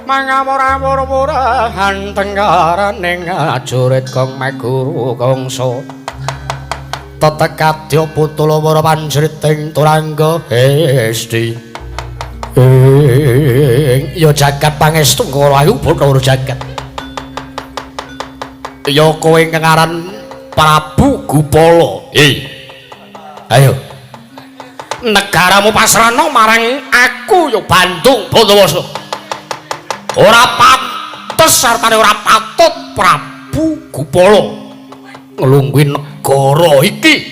Mangawur-awur-wurahan tenggarane ngajurit kong meguru kongso tetekadya putulawara panjriting turangga hesti ing ya jagat pangestu ayu bathara jagat ya kowe ingkang aran Prabu Gupala. Ayo negaramu pasrana marang aku ya Bandung Bondowoso. Ora pantes sartane ora patut Prabu Gupala nglungguhi negara iki.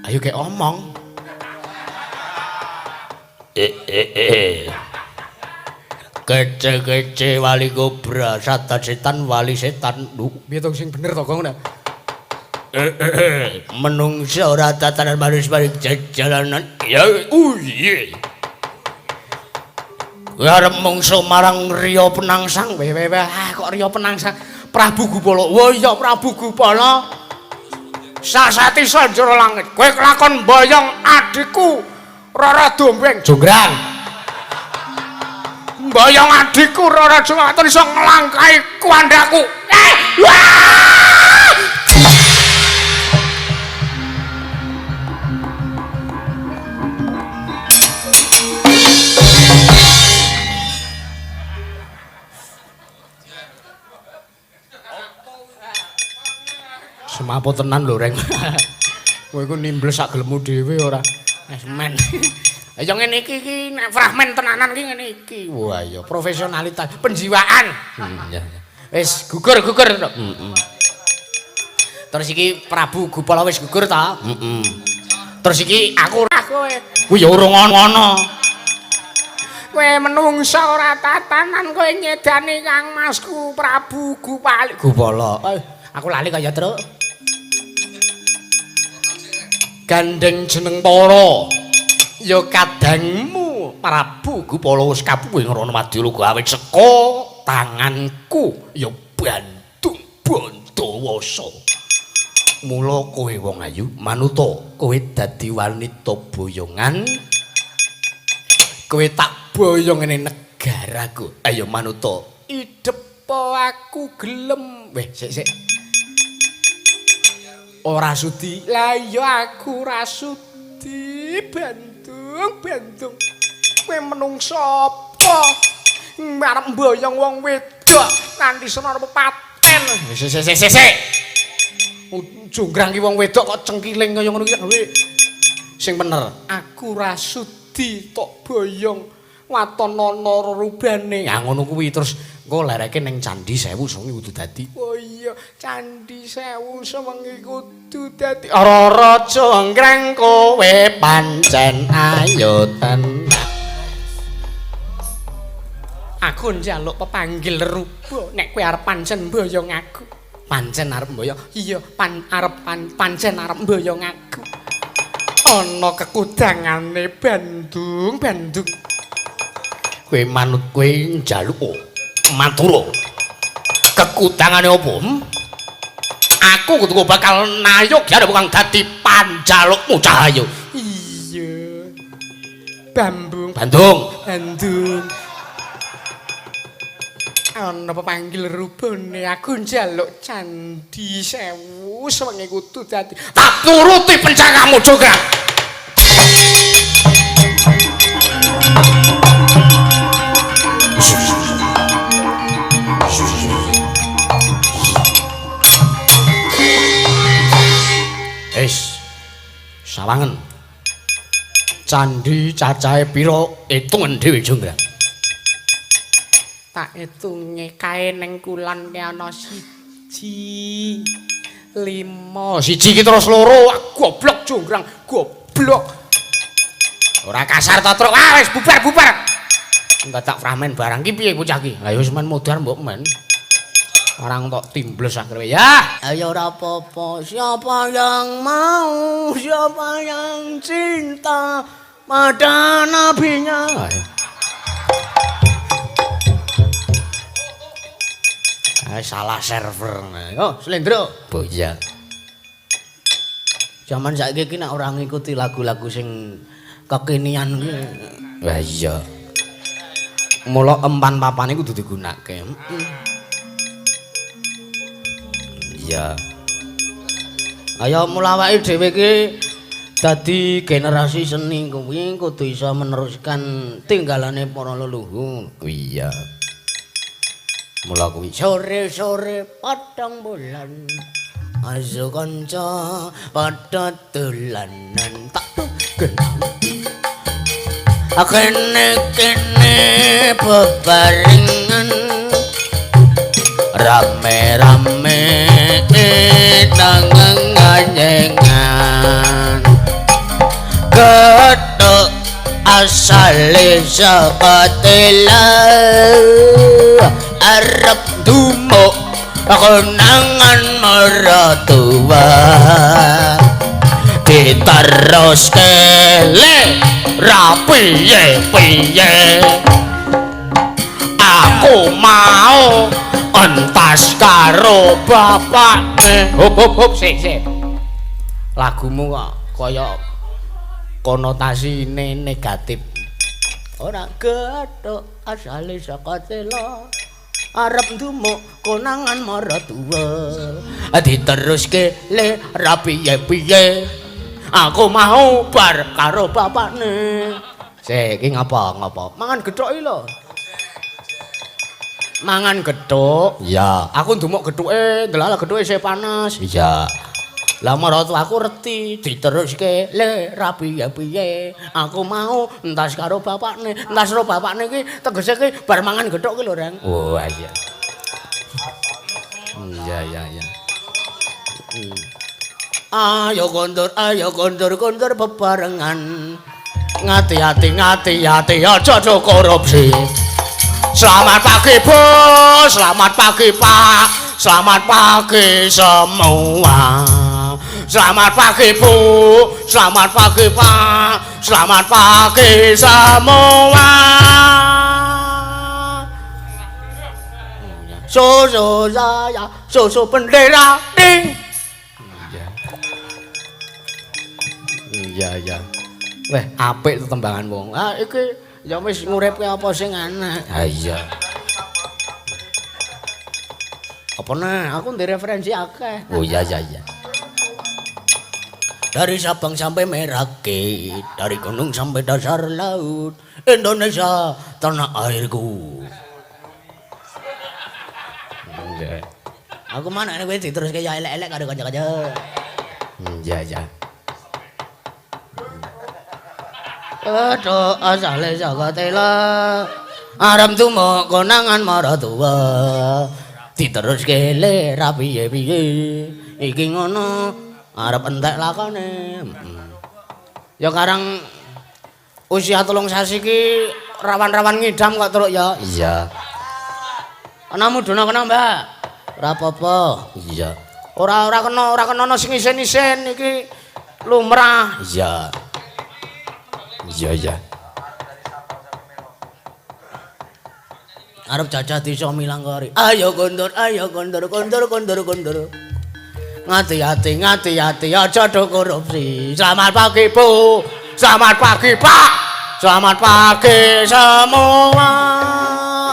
Ayo kek omong. Kece-kece wali kobra, satan setan wali setan. Piye to sing bener to kok ngono? Menungsa ora tatanan manis maring jalanan. Ya iya. Arep mungsu marang Riya Penangsang. Weh weh weh, kok Riya Penangsang? Prabu Gupala. Wah iya Prabu Gupala. Sasati sanjara langit. Kowe kelakon mboyong adikku Rara Dombeng. Jonggrang. Mboyong adikku Rara Jonggrang iso nglangkai kuandaku. Wah! Semaput tenan lho, Reng. Kowe iku nimbles sak gelemmu dhewe ora. Wis men. Ya ngene iki iki nek fragmen tenanan iki ngene iki. Wah iya, profesionalitas, penjiwaan. Iya. Wis gugur-gugur. Heeh. Terus iki Prabu Gupala wis gugur ta? Heeh. Terus iki aku ora kowe. Kuwi ya urung ana. Kowe menungsa ora tatanan, kowe nyedani Kang Masku Prabu Gupala. Gupala. Aku lali kaya truk. Gandeng jeneng para ya kadangmu Prabu Gupala wis kapuh ing Rana Madyaloka awit saka tanganku ya Bandung Bondowoso. Mula kowe wong ayu manuta, kowe dadi wanita boyongan, kowe tak boyong ngene negaraku. Ayo manuta, idepo aku gelem. Weh sik sik. Ora sudi. Lah iya aku ora sudi. Bandung, Bandung. Kowe menungsa apa? Arep mboyong wong wedok nganti sono arep paten. Sik sik sik sik. Jonggrang ki wong wedok kok cengkiling kaya ngono ki. Sing bener, aku ora sudi tok boyong waton ana rubane. Ya ngono kuwi terus engko lereke ning Candhi Sewu sewengi kudu dadi. Oh iya, Candhi Sewu sewengi kudu dadi. Rara Jonggrang kowe pancen ayo tenan. Aku njaluk pepanggil rupa nek kowe arep pancen mboyong aku. Pancen arep mboyong? Iya, pancen arep mboyong aku. Ana kekudangane Bandung, Bandung. Kowe manut kowe njaluk matura. Kekudangane apa? Aku kudu bakal nayog ya kang dadi panjalukmu Cahaya. Iya. Bambung, Bandung, Bandung. Ana pepanggil rubane aku njaluk Candhi Sewu sewengi kudu dadi. Tak turuti pencakamu Jonggrang. Wis sawangen. Candhi cacahe pira hitungen dhewe Jonggrang. Tak itunge kae ning kulon ki ana 1 5 1 ki terus 2. Goblok jonggrang, goblok. Ora kasar to, Truk. Ah wis bubar-bubar. Dadak framen barang ki piye bocah ki? Lah ya wis men modar mbok men. Orang tok timbles akhire ya. Ayo ora apa-apa. Siapa yang mau, siapa yang cinta pada nabinya. Salah server. Oh, Slendro. Oh iya. Zaman saiki iki nek ora ngikuti lagu-lagu sing kekinian ki. Lah iya. Mula empan papane kudu digunakake. Iya. Ayo mula awake dhewe iki dadi generasi seni kuwi kudu iso meneruskan tinggalane para leluhur. Iya. Mula kuwi sore-sore padang bulan ayo kanca padha dolanan tak kene-kene bebarengan rame-rame nang-nganyengan gethuk asale saka tela arep dumuk konangan mertua diteruske le ra piye-piye aku mau entas karo bapakne. Hop hop hop sik sik. Lagumu kok kaya konotasine negatif. Ora gethuk asale saka tela arep ndumuk konangan maratuwa diteruske le ra piye-piye aku mau bar karo bapakne. Sik iki ngapa ngapa mangan gethuk iki lho. Mangan gethuk. Iya. Aku ndumuk gethuke, ndelok gethuke isih panas. Iya. Lah maratuwa aku reti diteruske le ra piye-piye aku mau entas karo bapakne. Entas karo bapakne iki tegese ki bar mangan gethuk ki lho, Reng. Oh iya. Iya iya iya. Ayo kondur kondur bebarengan. Ngati-ati ngati-ati aja korupsi. Selamat pagi Bu, selamat pagi Pak, selamat pagi semua. Selamat pagi Bu, selamat pagi Pak, selamat pagi semua. Susu saya, susu bendera ding. Iya. Iya iya. Weh, apik tetembangan wong. Ah iki ya wis nguripke apa sing anak. Ha iya. Apa nah, aku ndek referensi akeh. Oh iya iya iya. Dari Sabang sampai Merauke, dari gunung sampai dasar laut, Indonesia tanah airku. Aku mana nek kowe diteruske ya elek-elek karo kanca-kanca. Iya iya. Aduh asale saka tela arep tumuk konangan maratuwa diteruske le ra piye-piye iki ngono arep entek lakone. Ya karang usia 3 sasi ki rawan-rawan ngidam kok Truk ya. Iya. Ana mudhuna kena, Mbak. Ora apa-apa. Iya. Ora kena, ora kena ana sing isen-isen iki lumrah. Iya. Iya iya. Arep jajah desa Milangkori. Ayo kondur, ayo kondur, kondur, kondur, kondur. Ngati-ati, ngati-ati, aja do korupsi. Selamat pagi Bu, selamat pagi Pak, selamat pagi semua.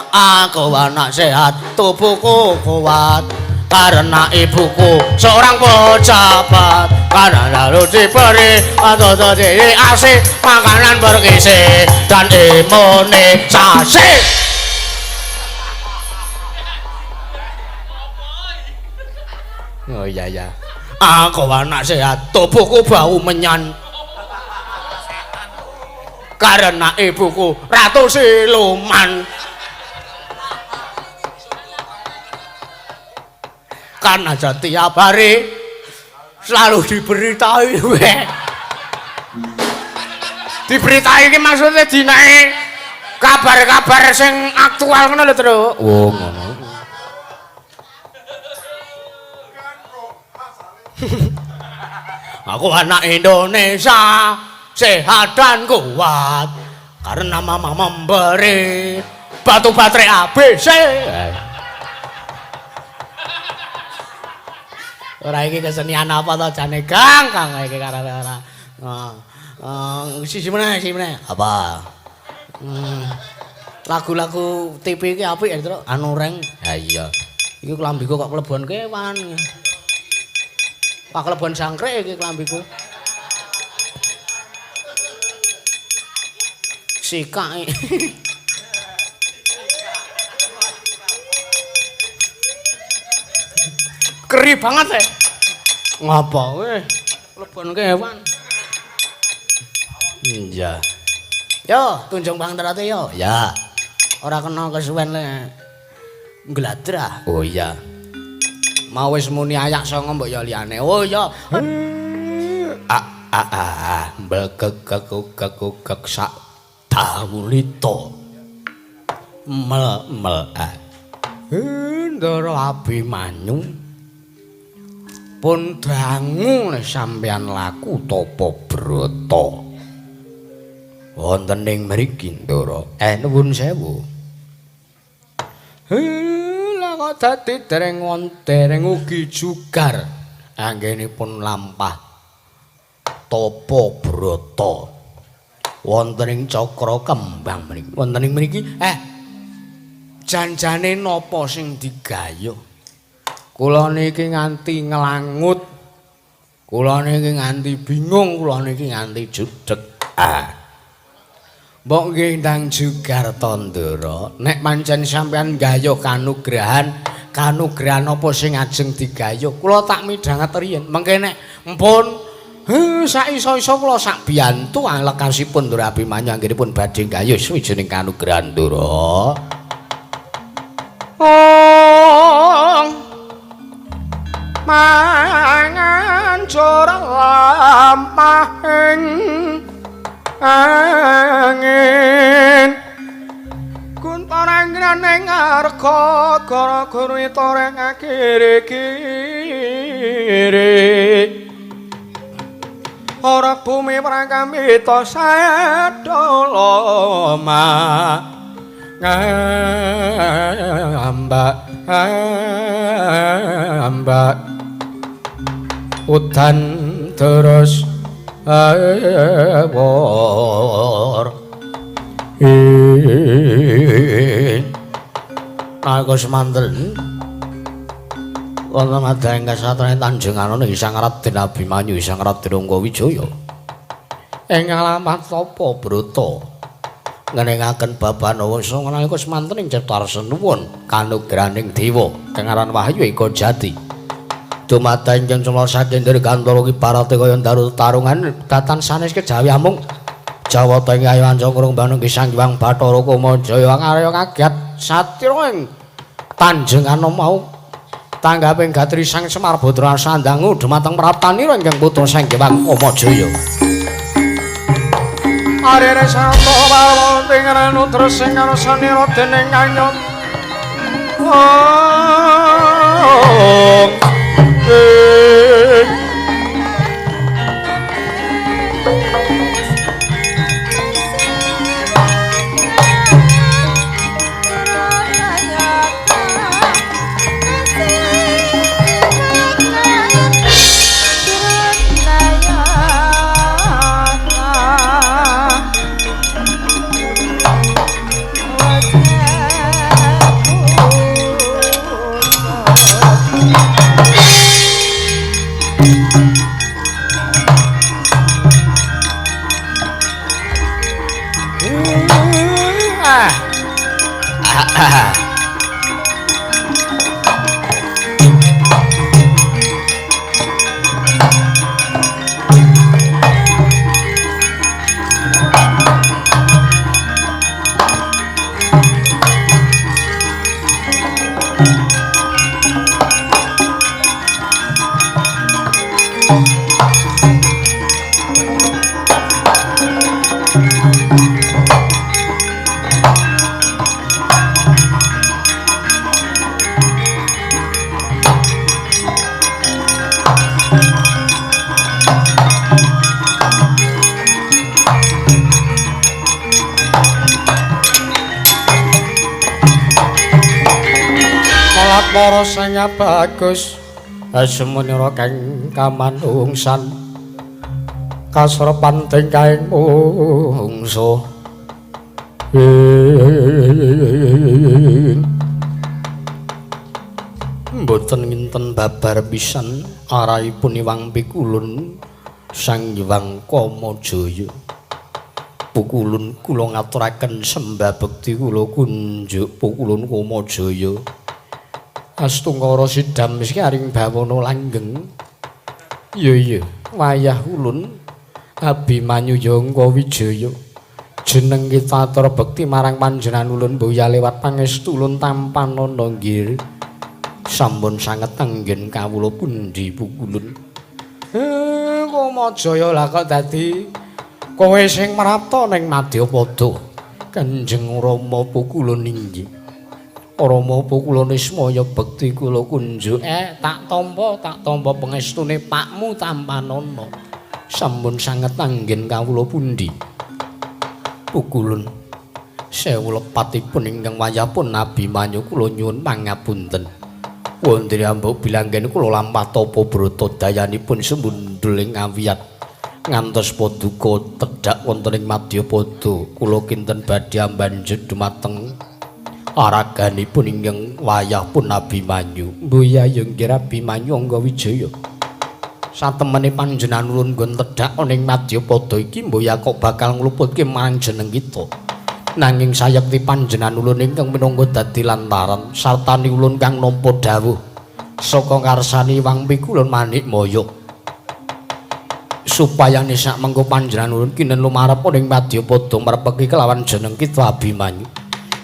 Aku anak sehat, tubuhku kuat. Karena ibuku seorang pejabat. Karena lalu diberi atau dikasih makanan bergizi dan imunisasi. Oh iya iya. Aku anak sehat, tubuhku bau menyan. Karena ibuku ratu siluman. Makan aja tiap hari selalu diberitahu. Diberitai iki maksudnya dinae kabar-kabar sing aktual ngono lho, Truk. Oh, ngono. Aku anak Indonesia, sehat dan kuat karena mama memberi batu baterai ABC. Ora iki kesenian apa to jane Kang? Kang iki karepe ora. Sisi meneh, sisi meneh. Apa? Lagu-lagu TV iki apik ya, Truk. Anu reng. Ha iya. Iki klambiku kok klebon kewan. Pak klebon jangkrik iki klambiku. Sikak. Keri banget e. Ngapa kowe? Klebon kewan. Iya. Yo, tunjung pangterate yo. Ya. Ora kena kesuwen le. Ngladrah. Oh iya. Mau wis muni ayak songo mbok ya liyane. Oh iya. A a a mbekek kek sak dawulita. Mel mel a. Ndara Abimanyu. Pun dangu nek sampeyan laku tapa brata. Wonten ing mriki Ndara. Nuwun sewu. Lah kok dadi dereng dereng ugi jugar anggenipun lampah tapa brata. Wonten ing cakra kembang mriki. Wonten ing mriki janjane napa sing digayuh? Kula niki nganti nglangut. Kula niki nganti bingung, kula niki nganti judeg. Ah. Mbok nggih ndang jugar to, Ndara. Nek pancen sampeyan nggayuh kanugrahan, kanugrahan apa sing ajeng digayuh? Kula tak midhanget riyin. Mengke nek empun sak iso-iso kula sak biyantu alekasipun Ndara Abimanyu anggenipun badhe nggayuh suwijining kanugrahan, Ndara. Ong mangan jora lampahing angin guntarang ning ngarga gara-gara itoreng kiri-kiri ora bumi prakamita sadoloma ngambak ambak udan terus awor nalika semanten wonten madhaing kasatriyan Tanjunganan Sang Raden Abimanyu Sang Raden Anggawijaya ing alamat tapa brata ngeningaken baban wangsa nalika semanten ing cipta senuwun kanugrahaning dewa kang aran Wahyu Eka Jati. Dumateng ing cemla saking dirgantara ibarate kaya daru tarungan datan sanes kejawi amung Jawata ing ayu ancang banung Sang Hyang Bathara Kumajaya ngarya kaget satira ing Tanjengana mau tanggaping gatri Sang Semar Badra sandangu dumateng praptanira ingkang putra Sang Hyang Kumajaya. Arene santa parwati ngranu terus sing ngrasani dening kanyot. Para sang bagus semenira kang kamanungsan kasrepan tingkahing mungsuh mboten nginten babar pisan arahipun Iwang Pikulun Sang Hyang Kamajaya. Pukulun kula ngaturaken sembah bekti kula kunjuk Pukulun Kamajaya. Astungkara sidam aring bawana langgeng. Iya iya, wayah ulun Abimanyu Yangka Wijaya. Jeneng kita atur bekti marang panjenengan ulun mboya lewat pangestu ulun tampanana nggih. Sampun sanget anggen kawula pundi Pukulun. Kamajaya lah kok dadi kowe sing mrapta ning Madyapada. Kanjeng Rama Pukulun inggih. Rama Pukulun Ismaya bekti kula kunjuk. Tak tampa pengestune pakmu tampanana. Sampun sanget anggen kawula pundi Pukulun. Sewu lepatipun ingkang wayahpun Abimanyu kula nyuwun pangapunten. Wonten ambuk bilanggen kula lampah tapa brata dayanipun sembundul ing awiyat ngantos paduka tedhak wonten ing Madyapada. Kula kinten badhe ambanjut dumateng araganipun ingkang wayahpun Abimanyu. Mbuya ya nggih Abimanyu Angga Wijaya. Satemene panjenengan ulun nggon tedhak ana ing Madyapada iki mbuya kok bakal ngluputke marang jeneng kita. Nanging sayekti panjenengan ulun ingkang minangka dadi lantaran sartani ulun kang nampa dawuh saka ngarsani Iwang Pikulun Manikmaya. Supaya sak mengko panjenengan ulun kinen lumarep ana ing Madyapada mrepeki kelawan jeneng kita Abimanyu.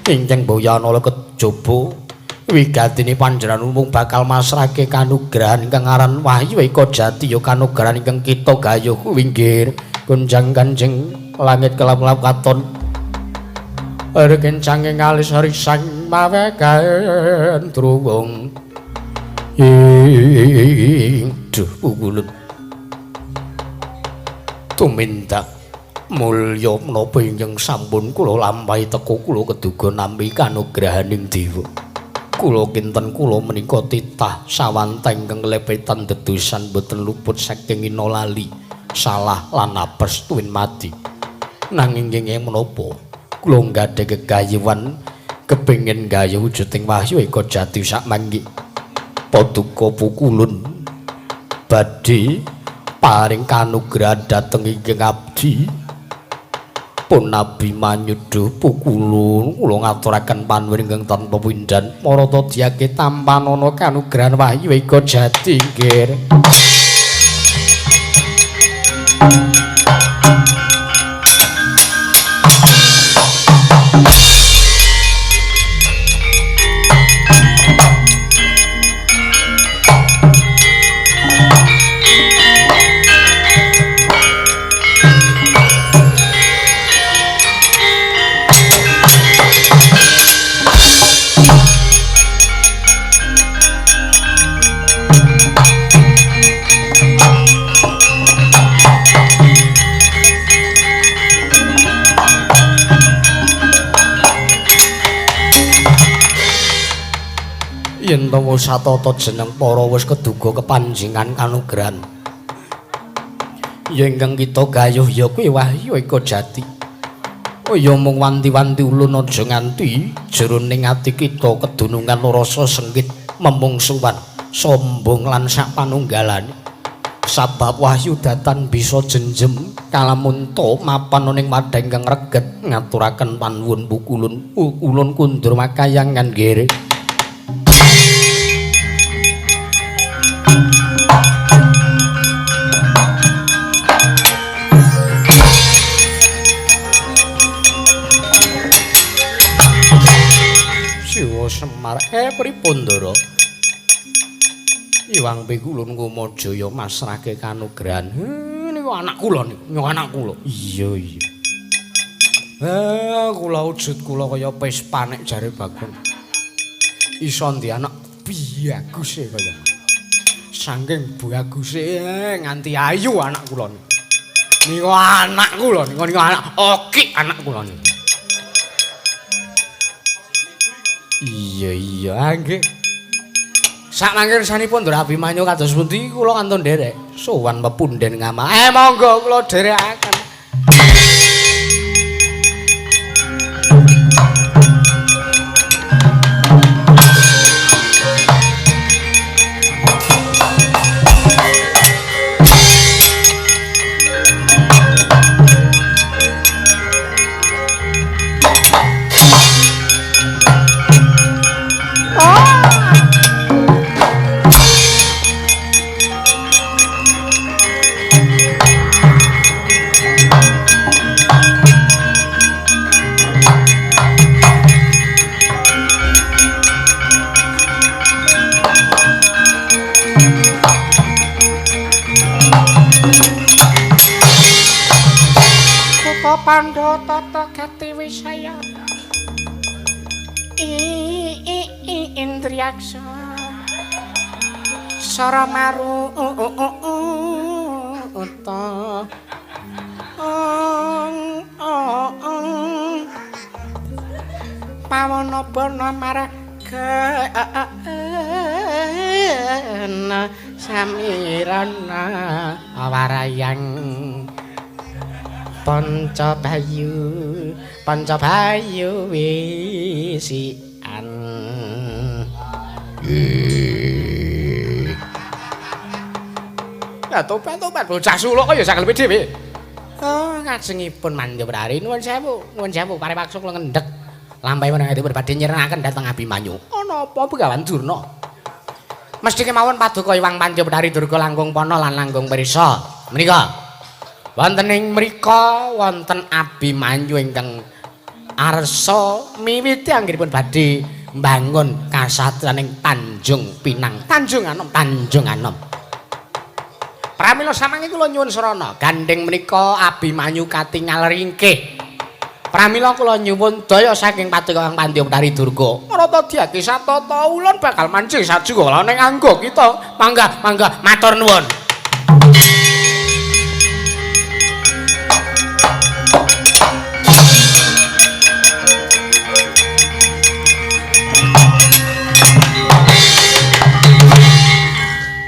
Ingkang boyana kejaba wigatine panjenengan mung bakal masrahke kanugrahan ingkang aran Wahyu Eka Jati ya kanugrahan ingkang kita gayuh kuwi nggih gonjang kanjeng langit kelap-kelap katon rekencange ngalis risang mawe gandruwung ing duh Pukulun tumindak mulya menapa ingkang sampun kula lampahi teka kula keduga nampi kanugrahaning dewa. Kula kinten kula menika titah sawantah ingkang lepetan dedusan boten luput saking ina lali salah lan apes tuwin mati. Nanging ingkang menapa kula nggadhah gegayuhan kepengin gayuh wujuding Wahyu Eka Jati sak mangke. Paduka Pukulun badhe paring kanugrahan dhateng ingkang abdi. Pun Abimanyu duh Pukulun kula ngaturaken panuwun ingkang tanpa pindhan marata diyake tampanana kanugrahan Wahyu Eka Jati nggih. Yen to wis satata jeneng para wis keduga kepanjengan kanugrahan. Ya ingkang kita gayuh ya kuwi Wahyu Eka Jati. Oh ya mung wanti-wanti ulun aja nganti jroning ati kita kedunungan rasa sengit memungsuhan, sombong lan sak panunggalane. Sabab wahyu datan bisa jenjem kalamunta mapan ning wadhah ingkang reget ngaturaken panuwun Pukulun. Ulun kundur makayangan nggih. Siwa Semar, pripun Ndara? Iwang Pikulun Kumajaya masrahke kanugrahan. Niku anak kula niku, niku anak kula. Iya iya. Kula wujud kula kaya Vespa nek jare Bagong. Iso ndi anak baguse kaya. Saking baguse nganti ayu anak kula niku. Niku anak kula niku niku anak oki anak kula niku. Iya iya nggih. Sak mangke sanipun Ndra Abimanyu kados pundi kula kantun nderek sowan pepunden ngamal. Monggo kula dherekaken. Pandha tata gati wisaya indriyaksa sara maruta pawana bana maragana samirana warayang Pancabayu, Pancabayu wisian. Ya tobat-tobat bocah suluk kaya saklepe dhewe. Oh, ngajengipun Mandyawari nuwun sewu, nuwun sewu paripaksa kula ngendhek. Lampahipun dipun badhe nyirengaken dhateng Abimanyu. Ana apa Begawan Durna? Mesthi kemawon paduka Hyang Pantyawari Durga langkung pana lan langkung pirsa. Menika wonten ing mrika wonten Abimanyu ingkang arsa miwiti anggenipun badhe mbangun kasatriyan ing Tanjung Pinang. Tanjung Anom, Tanjung Anom. Pramila samangke kula nyuwun srana, gandheng menika Abimanyu katingal ringkih. Pramila kula nyuwun daya saking paduka Hyang Pantyawari Durga. Marata diaki satata ulun bakal mancing sajuga lan ing angga kita. Mangga, mangga matur nuwun.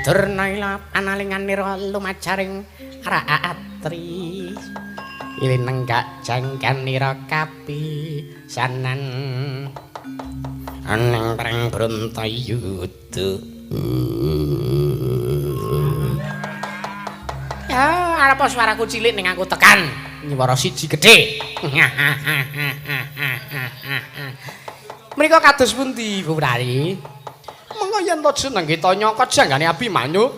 Durna analinganira lumajaring ratri ilinenggak jangkanira kapisanan aning prang Brantayuda. Ya arep suaraku cilik ning aku tekan nyuwara siji gedhe. Menika kados pundi Bu Prari? Mengko yen to jeneng kita nyokot janggane Abimanyu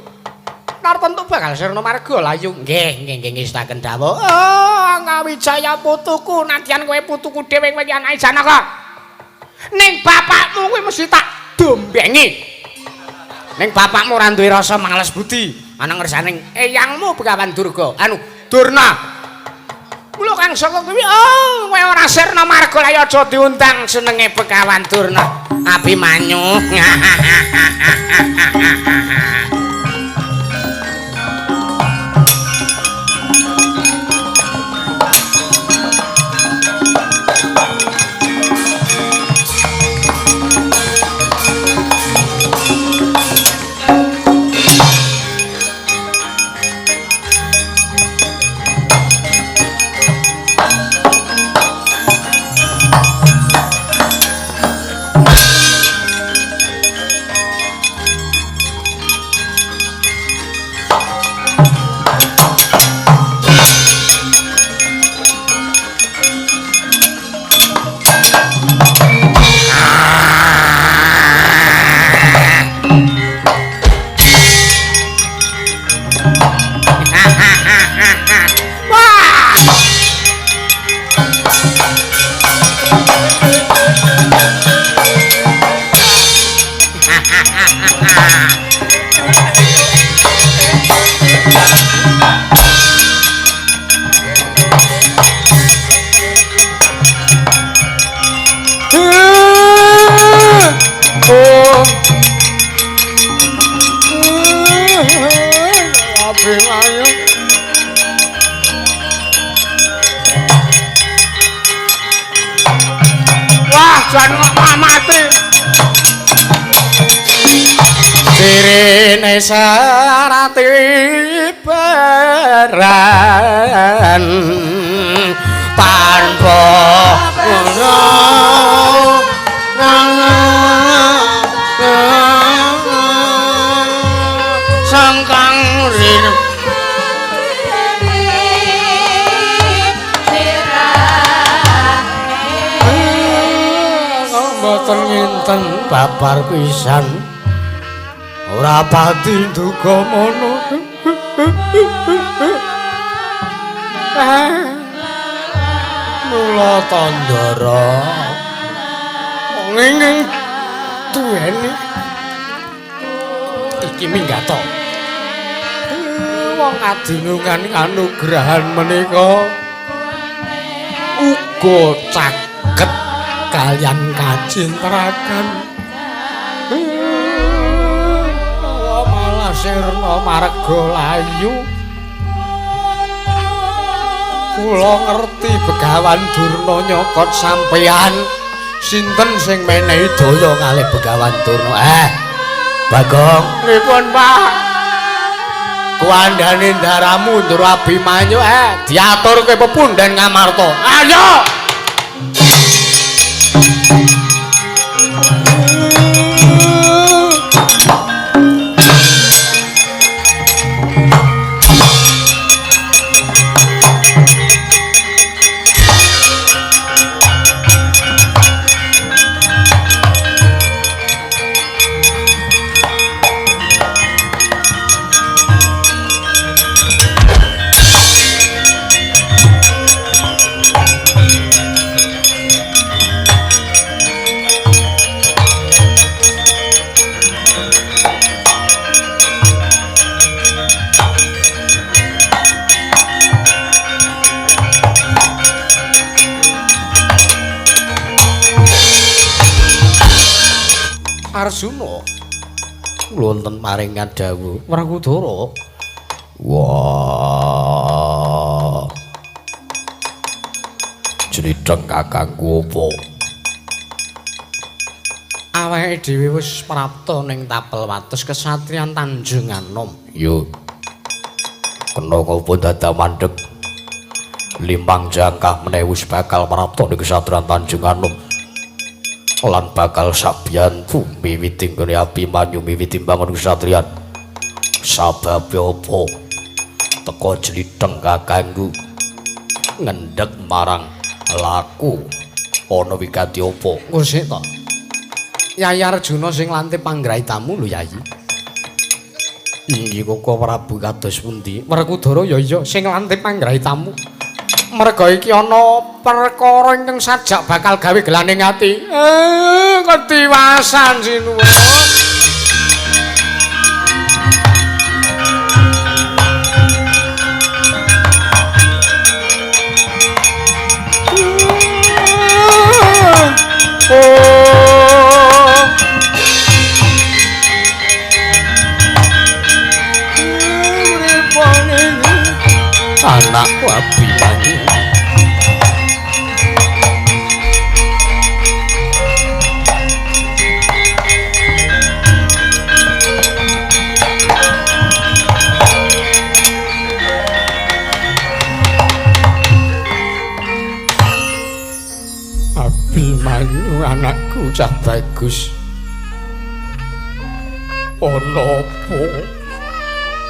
tartentu bakal sirna marga layu. Nggih, nggih, nggih ngestaken dawuh. Oh, Anggawijaya putuku, nadyan kowe putuku dhewe kowe iki anake Janaka. Ning bapakmu kuwi mesti tak dombengi. Ning bapakmu ora duwe rasa males budi, ana ngersane eyangmu Begawan Durga, anu Durna. Kula kang saka kuwi, oh, kowe ora sirna marga layu aja diundang jenenge Begawan Durna. Abimanyu. Jan kok mati. Sirine sarati baran tanpa ngono sangkang rin mboten nginten babar pisan ora pati duka mono. Mula tandara ning duweni iki minggato. Wong adunungan kanugrahan menika uga caket kaliyan kacintrakan. Malah sirna marga layu. Kula ngerti Begawan Durna nyokot sampeyan. Sinten sing menehi daya kalih Begawan Durna? Bagong, pripun, Pak? Kuandhane ndaramu Ndara Abimanyu, diaturke pepundhen Ngamarta. Ayo! Arjuna wonten maringan dawuh Werkudara. Wah. Jlidheng kakangku apa? Awake dhewe wis prapta ning tapel wates kesatriyan Tanjung Anom. Yo. Kena ngopo dadak mandheg? Limang jangkah meneh wis bakal prapta ning kesatriyan Tanjung Anom. Lan bakal sabiyantu miwiti nggone Abimanyu miwiti mbangun kesatriyan. Sababe apa? Teka jlidheng kakangku ngendhek marang laku ana wigati apa? Sik to. Yayi Arjuna sing lantip panggraitamu lho Yayi. Inggih Koko Prabu kados pundi? Werkudara ya iya sing lantip panggraitamu. Merga iki ana perkara ingkang sajak bakal gawe gelaning ati. Ketiwasan sinuwun. Anakku Abimanyu. Abimanyu anakku cah bagus. Ana apa?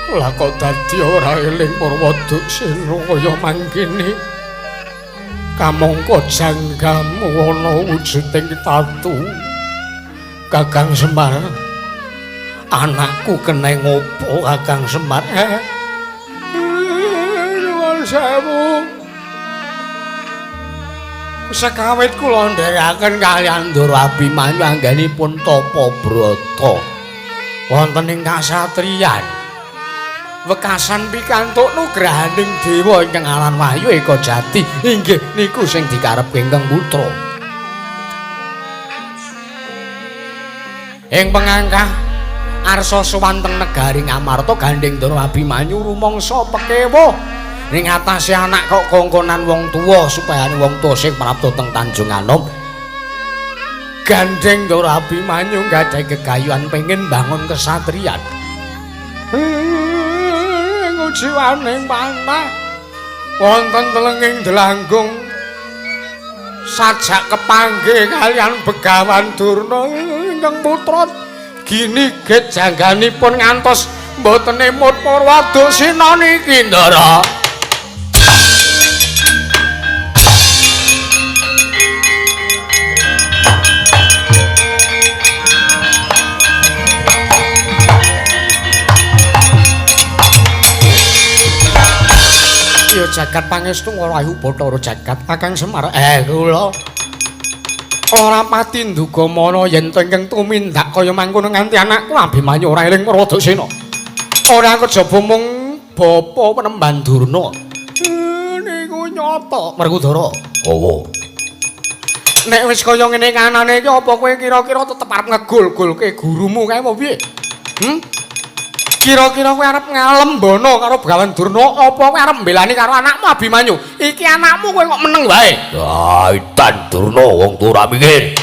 Lah kok dadi ora eling Purwoduksena kaya mangkene. Kamangka janggamu ana wujuding tatu. Kakang Semar, anakku kena ngopo Kakang Semar? Nuwun sewu. Sekawit kula nderekaken kaliyan Ndara Abimanyu anggenipun tapa brata wonten ing kasatriyan. Wekasan pikantuk nugrahaning dewa ingkang aran Wahyu Eka Jati inggih niku sing dikarepke ingkang putra. Ing pengangkah arsa sowan teng negari Ngamarta gandheng Ndara Abimanyu rumangsa pekewuh ning atase anak kok kongkonan wong tuwa supayane wong tuwa sing prapta teng Tanjung Anom Gandeng Ndara Abimanyu gadhahi gegayuhan pengin bangun kesatriyan. Ujiwaning panah wonten telenging Delanggung sajak kepanggih kaliyan Begawan Durna ingkang putra giniget jangganipun ngantos mboten emut Purwadusina niki Ndara. Ya jagat pangestu nglayu Bathara jagat Kakang Semar. Kula ora pati nduga mana yen to ingkang tumindak kaya mangkono nganti anakku Abimanyu ora eling Purwadusina. Ora kejaba mung bapa penemban Durna. Niku nyata Werkudara. Owo. Nek wis kaya ngene kanane iki apa kowe kira-kira tetep arep ngegul-gulke gurumu kae apa piye? Kira-kira kowe arep ngalembono karo Begawan Durna apa kowe arep mbelani karo anakmu Abimanyu? Iki anakmu kowe kok meneng wae. Ya edan Durna wong tuwa mikir.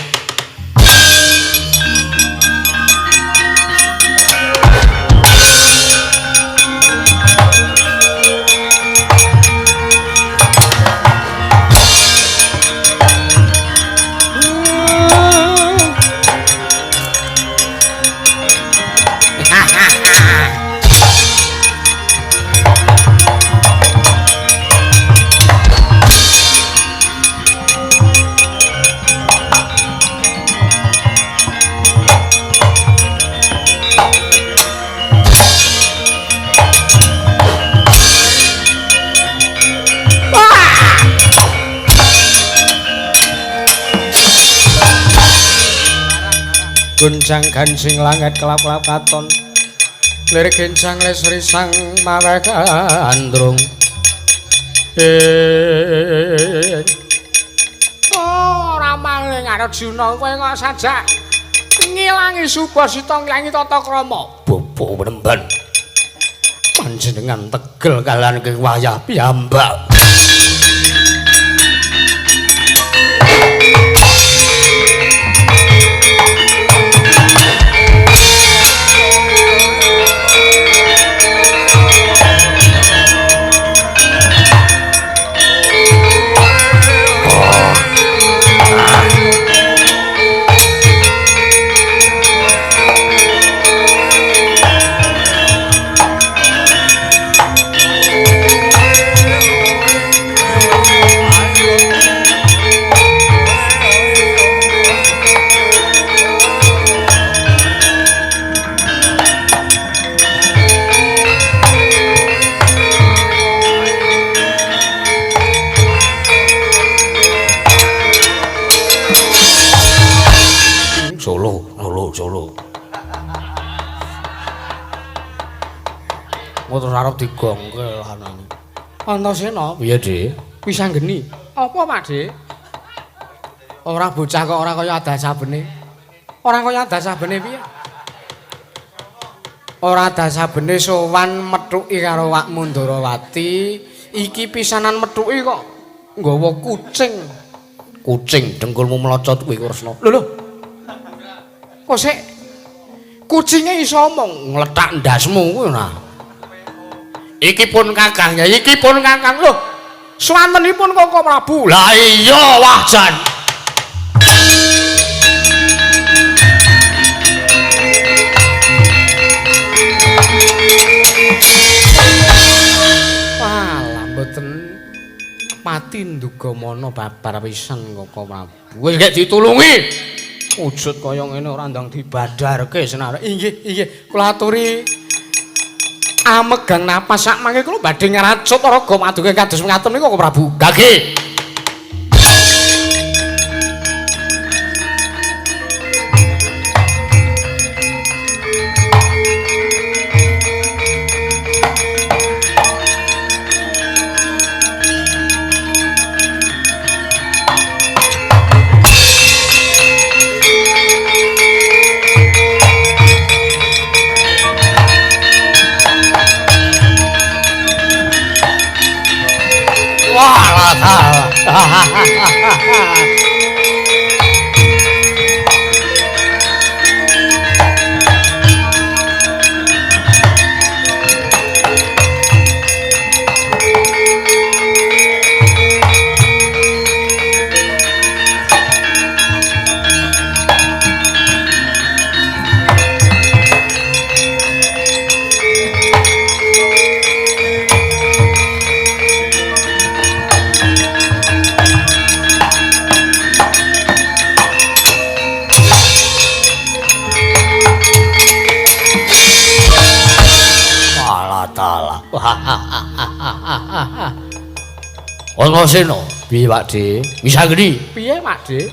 Goncang gancing langit kelap-kelap katon lir gencang lesri sang mawe gandrung. Ora maling Arjuna kowe kok sajak ngilangi subasita ngilangi tata krama. Bapa penemban panjenengan tegel kalian wayah piyambak. Solo. Terus arep digongke lanane. Antasena, piye, Dik? Wisanggeni. Apa, Pak Dik? Ora bocah kok ora kaya adasabene. Ora kaya adasabene piye? Ora adasabene sowan methuki karo Wak Mundarawati, iki pisanan methuki kok nggawa kucing. Kucing dengkulmu melocot kuwi Kresna. Lho lho. Kok sik kucinge iso omong ngletak ndasmu kuwi nah. Iki pun Kakang ya, iki pun Kakang lho. Swantenipun Koko Prabu. Lah iya wah jan. Walah mboten pati nduga mana babar pisan Koko Prabu. Wis gek ditulungi. Wujud kaya ngene ora ndang dibadarke senare. Inggih, inggih. Kula aturi amegang napas sak mangke kula badhe ngracut raga maduke kados mekaten niku Koko Prabu. Gage. Wah, Antasena, piye Pak De? Wisanggeni, Piye Pak De?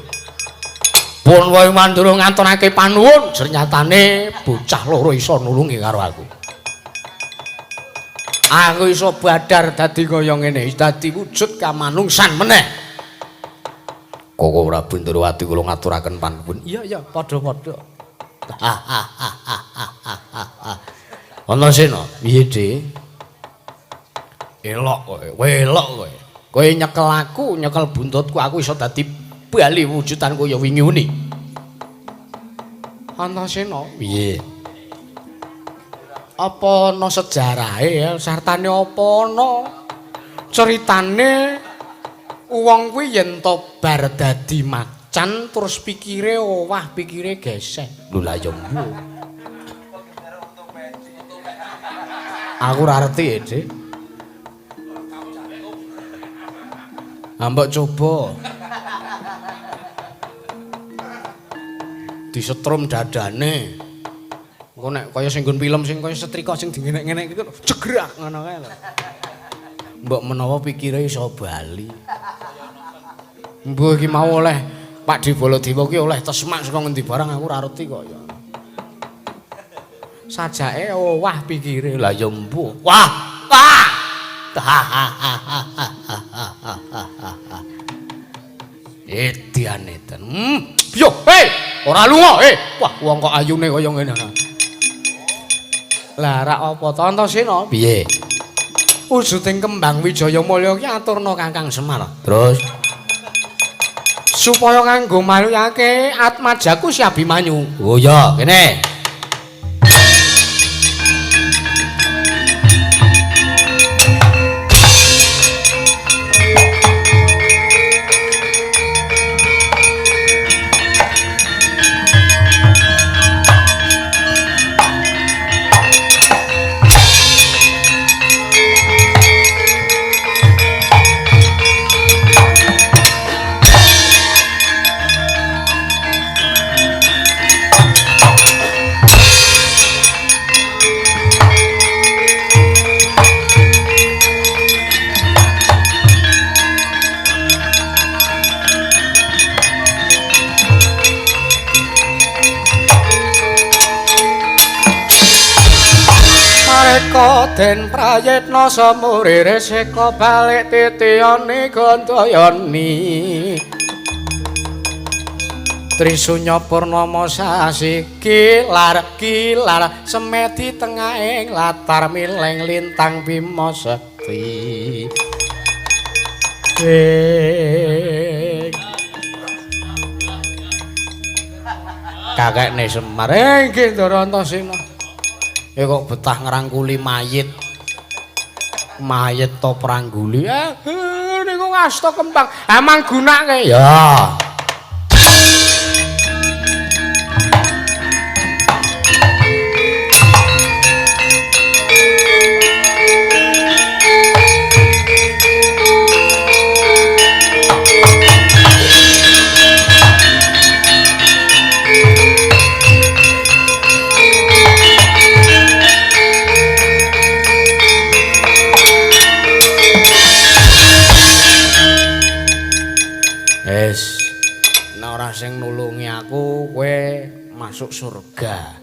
Pun wae mandura ngaturake panuwun, sernyatane bocah loro iso nulungi karo aku. Aku iso badar dadi kaya ngene, dadi wujud kamanungsan meneh. Koko Prabu Ndrawati kula ngaturaken panuwun. Iya iya, padha-padha. Antasena, piye De? Elok kowe, kowe elok kowe. Kowe nyekel aku, nyekel buntutku, aku iso dadi bali wujudan kaya wingi uni. Antasena, piye? Apa ana sejarahe ya, sartane apa ana ceritane wong kuwi yen to bar dadi macan terus pikire owah, pikire gesek. Lho lah ya mbuh. Aku ora ngerti ya, Dik. Mbok coba. Disetrum dadane. Engko nek kaya sing nggon film sing kaya setrika sing dingenek-ngenek gitu jegrak ngono kae lho. Mbok menawa pikire iso bali. Mbuh iki mau oleh Pak Di Baladewa ki oleh tesmak saka ngendi barang aku ora ngerti kok ya. Sajake owah pikire. Lah ya mbuh. Wah. Wah. Edian edan. Yo, hei, ora lunga, hei. Wah, wong kok ayune kaya ngene. Lah rak apa to Antasena? Piye? Wujuding kembang Wijaya Mulya ki aturna Kakang Semar. Terus supaya kanggo maluyake atmajaku si Abimanyu. Oh iya, kene. Den prayitna samurire seka balik titiyane gandayani Trisunya purnama sasi kilar kilar semedi tengahing latar mileng lintang bima sekti. Kakekne Semar nggih Ndara Antasena. Kok betah ngrangkuli mayit. Mayit to prangguli. Niku ngasta kembang. Amang gunake. Ya. Sing nulungi aku kowe masuk surga.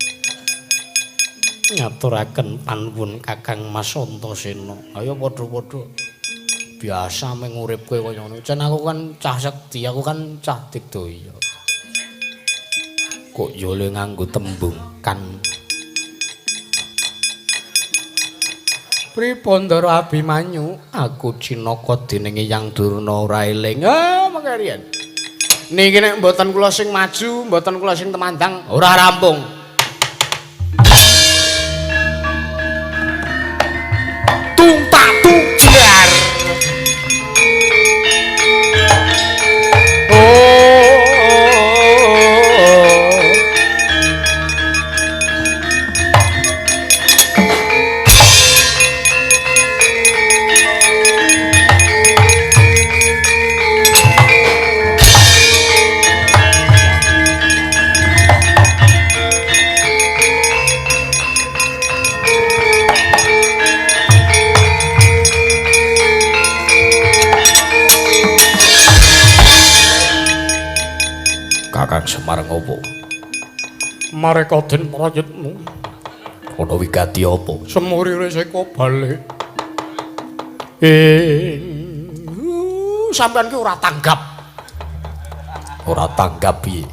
Ngaturaken panuwun Kakang Mas Antasena. Ayo padha-padha. Biasa mung urip kowe kaya ngono. Jan aku kan cah sekti, aku kan cah digdaya. Kok yo le nganggo tembung kan. Pripun Ndara Abimanyu? Aku cinaka dening Hyang Durna ora eling. Mengke riyen. Niki nek mboten kula sing maju, mboten kula sing temandang, ora rampung. Tung tak tung jar. Oh. Kakang Semar ngopo? Mareka den prayitna. Ana wigati apa? Semuri reseka balik. Sampeyan ki ora tanggap. Ora tanggap piye?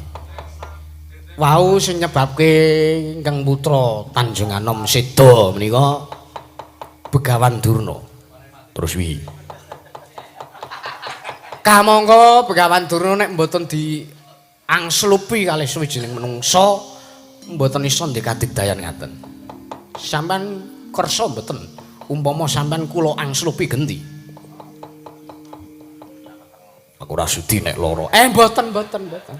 Wau sing nyebabke ingkang putra Tanjunganom seda menika Begawan Durna. Terus piye? Kamangka Begawan Durna nek mboten diangslupi kalih suwijining menungsa mboten iso ndekadigdayan ngaten. Sampeyan kersa mboten umpama sampeyan kula angslupi genti? Aku ora sudi nek lara. Mboten mboten mboten.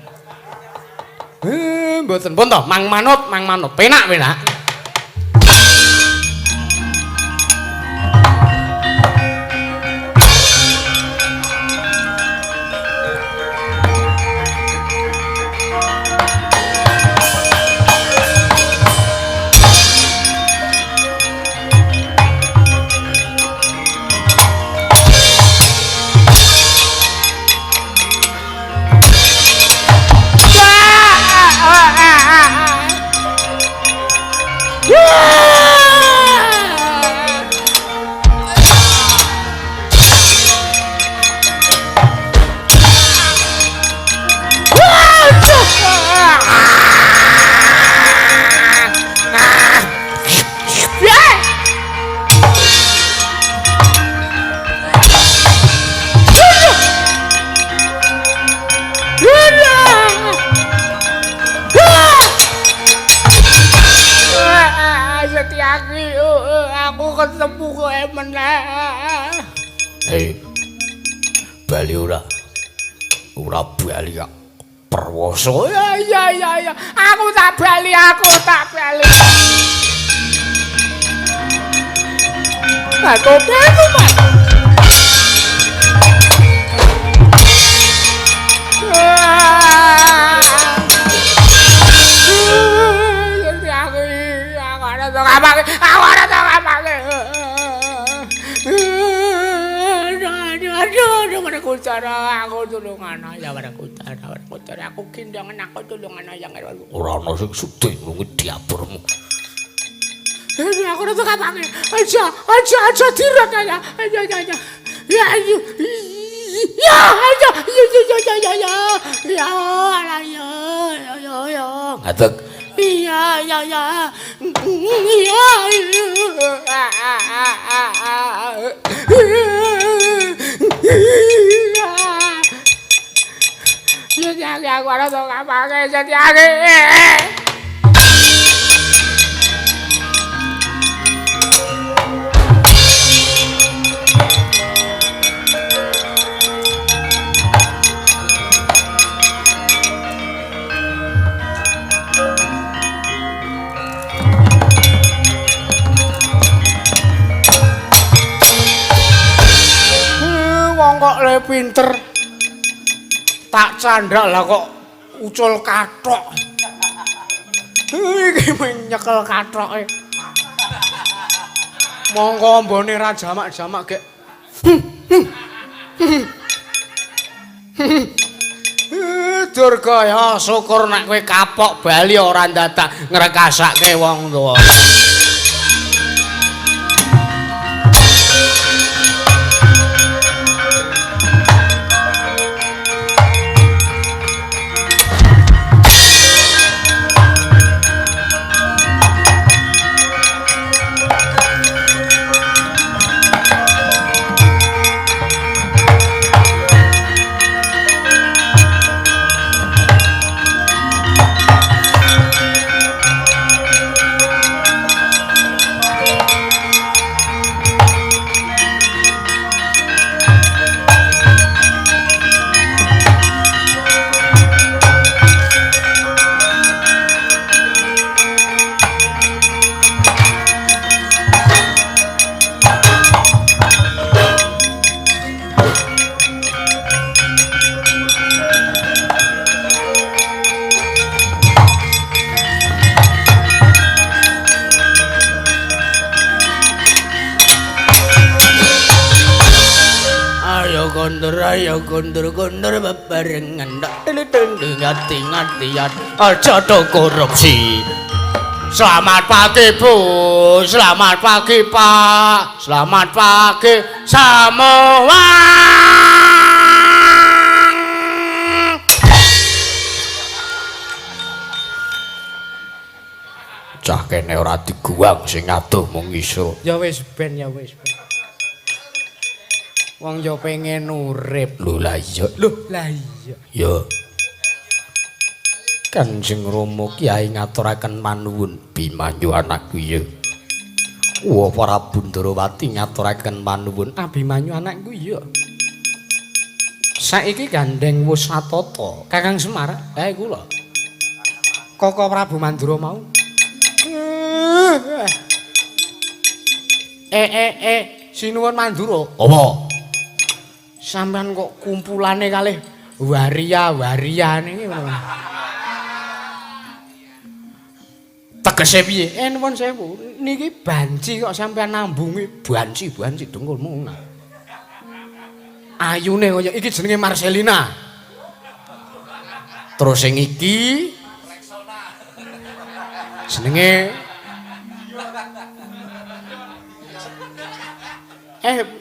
Mboten pun to, mang manut, mang manut. Penak, penak. Bali ora? Ora bali kok. Perwoso. Ya ya ya ya. Aku tak bali, aku tak bali. Aku bali, Mas. Aku tulungan ya Werkudara, aku gendongan aku tulungan ya ora ana sing sudi ngrungi diaburmu. Aku ora kapange. Aja aja aja direk ya. Aja aja aja. Ya ya ya ya ya ya ya ya. Ya ala ya ya ya. Ngadeg. Iya ya ya. Iya. Ya aku ora tau ngapake Setyaki. Wong kok le pinter. Tak candhak lah kok ucul kathok. Iki nyekel kathoke. Mongko ambone ra jamak-jamak gek. Durga ya syukur nek kowe kapok bali ora ndadak ngrekasake wong tuwa. Ayo kondur-kondur bebarengan ngati-ngatian aja do korupsi. Selamat pagi Bu, selamat pagi Pak, selamat pagi semua. Cah kene ora diguwang sing adoh mung iso. Ya wis ben, ya wis ben. Wong yo pengen urip. Lho lah iya. Lho lah iya. Ya. Kanjeng Rama Kyai ngaturaken panuwun Bimanyu anakku ya. Wah Prabu Ndrawati ngaturaken panuwun Abimanyu anakku iya. Saiki gandeng wis satata Kakang Semar. Eh kula. Koko Prabu Mandura mau. Sinuwun Mandura. Apa? Sampeyan kok kumpulane kalih waria-waria niki. Tegese piye? Nuwun sewu. Niki banci kok sampeyan nambungi banci-banci dengkulmu. Ayune kaya iki jenenge Marcelina. Terus sing iki jenenge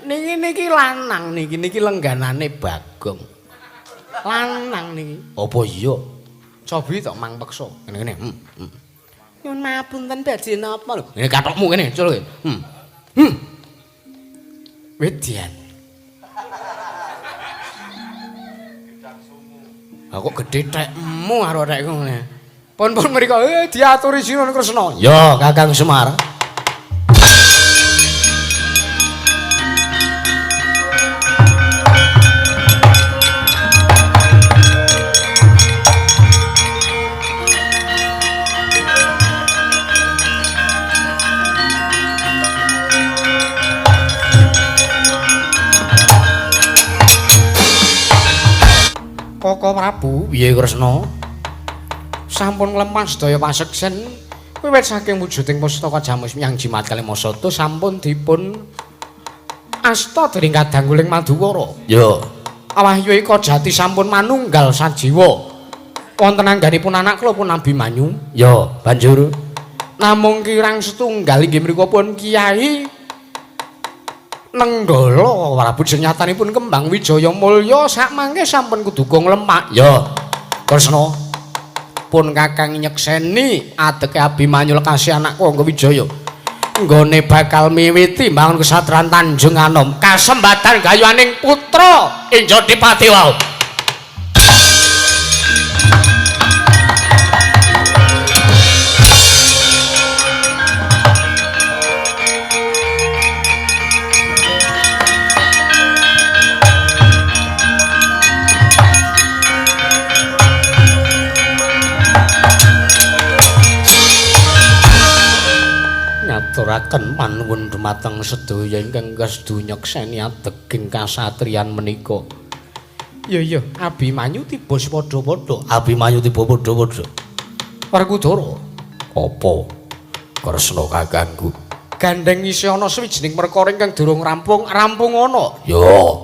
niki niki lanang niki niki lengganane Bagong. Lanang niki. Apa iya? Cobi tok mang peksa. Ngene-ngene. Nyuwun mapunten badhe napa lho? Ngene kathokmu kene, cul. Wedian. Aku gedhe tekmu karo tekku ngene. Pun-pun mriko diaturi Sinuwun Kresna. Ya, Kakang Semar. Koko Prabu, piye Kresna? Sampun nglempas sedaya paseksen wiwit saking wujuding pustaka Jamus Miang Jimat Kalimasada sampun dipun asta dening kadangguling Maduwara. Ya. Wahyu Eka Jati sampun manunggal sajiwa. Wonten angganipun anak kula pun Abimanyu. Ya, banjur namung kirang setunggal inggih mriku pun Kyai Nenggala Prabu senyatanipun Kembang Wijaya Mulya sakmangke sampun kuduga nglemak. Ya, Kresna pun Kakang nyekseni adeke Abimanyu lekasi anakku Angga Wijaya. Nggone bakal miwiti mbangun kesatran Tanjung Anom kasembatan gayuaning putra Injodipati wau. Ngaturaken panuwun dumateng sedaya ingkang kesedu nyekseni adeging kasatriyan menika. Ya iya, Abimanyu tiba padha-padha. Abimanyu tiba padha-padha. Werkudara, apa Kresna kakangku? Gandeng isih ana sawijining perkara ingkang durung rampung, rampung ana. Ya.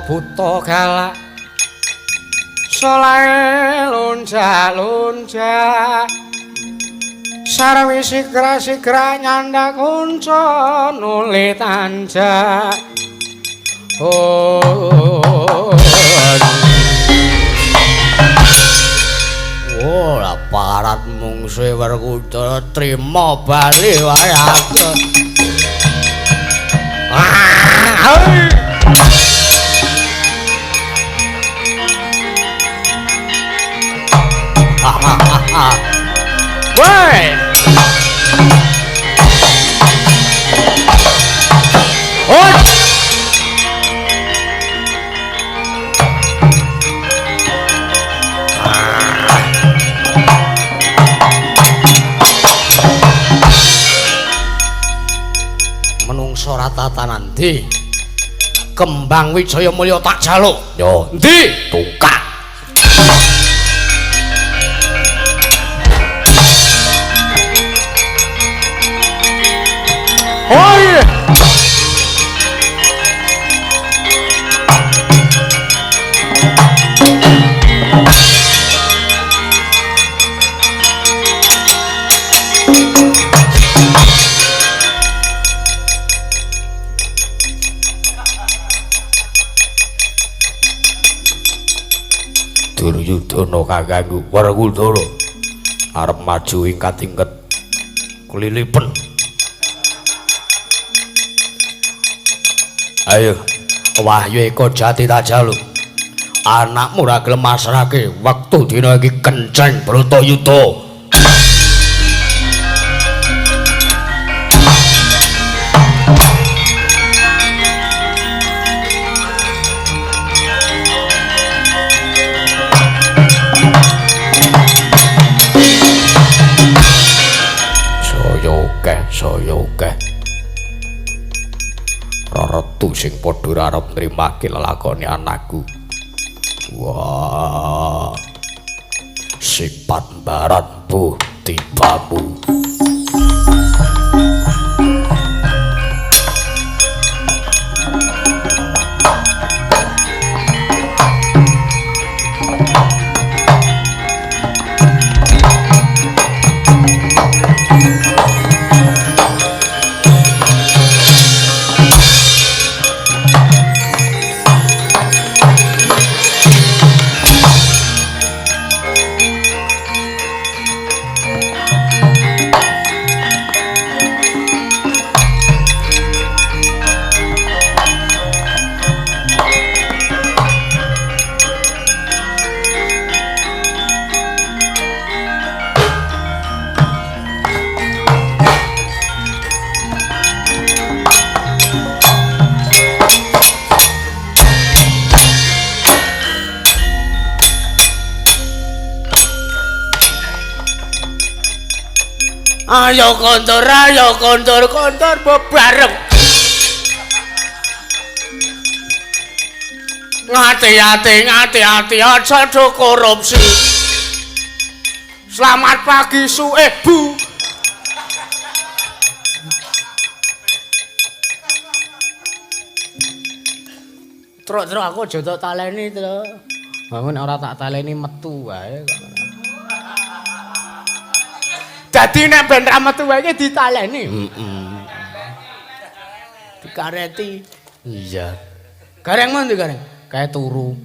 Buta galak solahe lonjak-lonjak sarwi sigra-sigra nyandak kunca nuli tanjak. Oh, oh lah parat mungsuhe Werkudara trima bali wae aku. Woi. Oi. Menungso ratatan ndi? Kembang Wijaya Mulya tak jaluk. Yo, Endi? Tungkak. Oi. Duryudana kakangku Werkudara arep maju ing katingket klilipen. Ayo Wahyu Eko Jati tak jaluk. Anakmu ora gelem masrahke wektu dina iki kenceng Bratayuda. Saya akeh. Reretu sing padha arep nrimake lelakone anakku. Wah. Sifat barat bu tibamu. Ayo kontor, kontor bebareng. Ngati-ati, ngati-ati, aja do korupsi. Selamat pagi su bu. Truk-truk aku aja tak taleni, Truk. Bangun ora tak taleni metu wae kok. Dadi nek ben ra metu wae iki ditaleni. Heeh. Dikareti. Iya. Gareng mun gareng. Kae turu.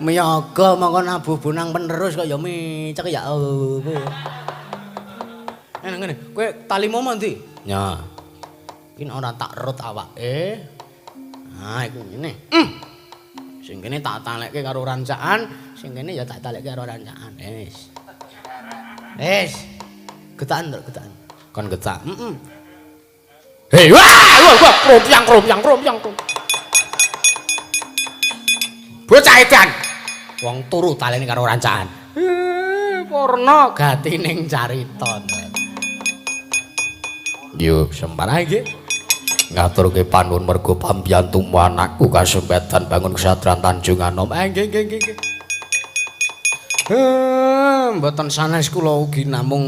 Miyaga mongko nabuh bonang penerus kok ya micek ya opo. Ngene ngene, kowe talimu endi? Ya. Iki nek ora tak rut awake. Nah, iku ngene. Sing kene tak talekke karo rancaan, sing kene ya tak talekke karo rancaan. Wis. Wis. Getakan, Truk, getakan. Kon getak. Heeh. Hei, wah, wah, wah, krompyang, krompyang, krompyang. Bocah edan. Wong turu taleni karo rancaan. Purna gatining carita. Yo, sempara nggih. Ngaturke panuwun merga pambiyantumu anakku kasempetan bangun kesatran Tanjung Anom. Nggih, nggih, nggih. Mboten sanes kula ugi namung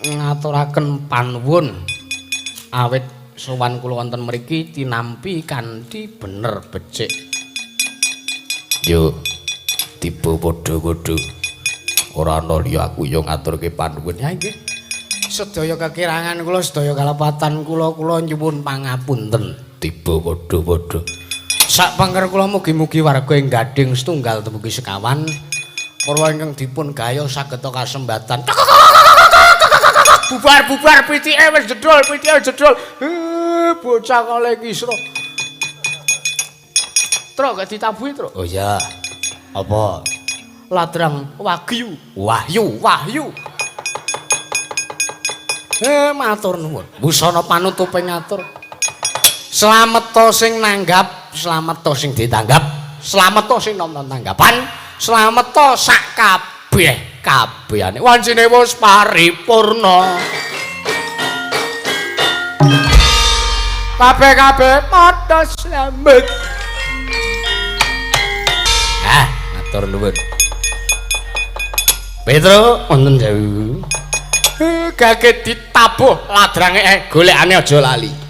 ngaturaken panuwun awit sowan kula wonten mriki tinampi kanthi bener becik. Yo, tiba padha-padha. Ora ana liya aku yo ngaturke panuwun. Ya nggih. Sedaya kekirangan kula, sedaya kalepatan kula, kula nyuwun pangapunten. Tiba padha-padha. Sak pangker kula mugi-mugi warga ing Gading setunggal dumugi sekawan purwa ingkang dipun gayuh sageta kasembatan. Bubar-bubar pitike wis jedul, pitike wis jedul. Bocah kale kisra. Truk gak ditabuhi, Truk. Oh iya. Apa? Ladrang Wagyu. Wahyu. Wahyu. Matur nuwun. Busana panutupe ngatur. Slamet sing nanggap, slamet sing ditanggap, slamet sing nonton tanggapan, slamet sak kabeh kabehane. Wancine wis paripurna. Kabeh-kabeh padha slamet. Ah, matur nuwun. Petro wonten sewu. Gage ditabuh ladrange golekane aja lali.